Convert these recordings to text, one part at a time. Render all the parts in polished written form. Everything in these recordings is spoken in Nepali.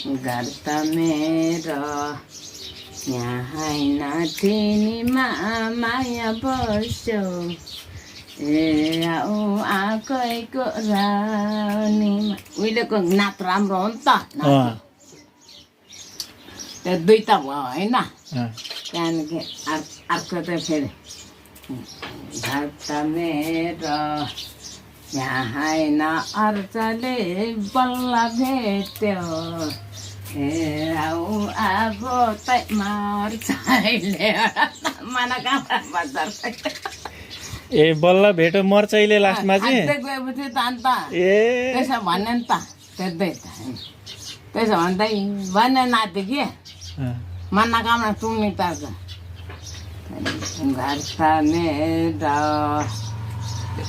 घर त मेरो यहाँ तिमीमा माया बस्यो आकैको रानीमा। उहिलेको नाच राम्रो हो नि त, त्यो दुईटा भयो होइन। त्यहाँदेखि अर्को त फेरि घर त मेरो यहाँ अर्चले बल्ल भेट्यो आगो त मर्चैले ए बल्ल भेटो मर्चैले लास्टमा चाहिँ गएपछि त अन्त त्यसो भन्यो नि त त्यस्तै त त्यसो भन्दै भन्यो नाति कि मनोकामना सुन्ने त घर त मेरो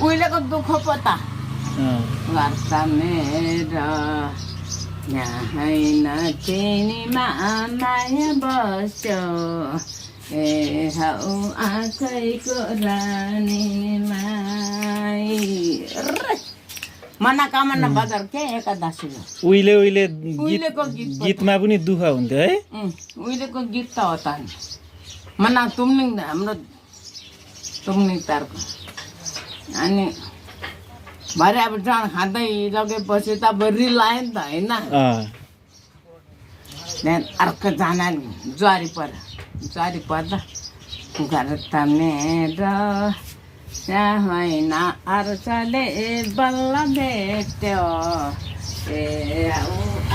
उहिलेको दुःख पो त घर त मेरो यहाँ तिमीमा माया बस्यो आँखैको रानीमा। मनोकामना बजार के एकादशीको उहिलेको गीतमा पनि दुःख हुन्थ्यो है। उहिलेको गीत त हो त मना तुम्लिङ हाम्रो तुम्लिङ तारको। अनि भरे अब जान खाँदै लगेपछि त अब रिलायो नि त होइन। त्यहाँदेखि अर्को जाना ज्वारी पर्दा घर त मेरो होइन अर्चले बल्ल भेट्यो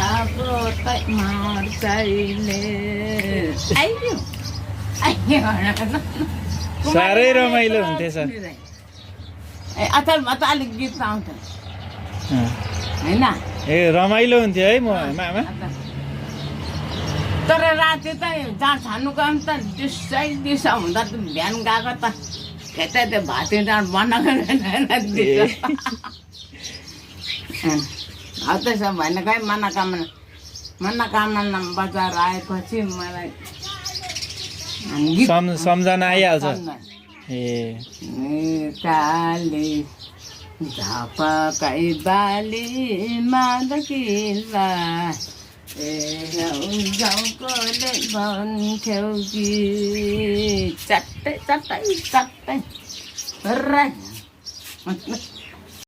अब त मर्चैले आइयो साह्रै रमाइलो हुन्थ्यो सर। अथवा त अलिक गीत आउँछ होइन। ए रमाइलो हुन्थ्यो है मामा। तर राति त जहाँ छान्नु गयो भने त दिसा हुँदा त बिहान गएको त यता त्यो भाती डाँड बनाएको हौ त्यसो भने खै मनोकामना बजार आएपछि मलाई सम्झना आइहाल्छ। काली झापकै बाली मादकिला गाउँकोले भन्थ्यौ कि चट्टै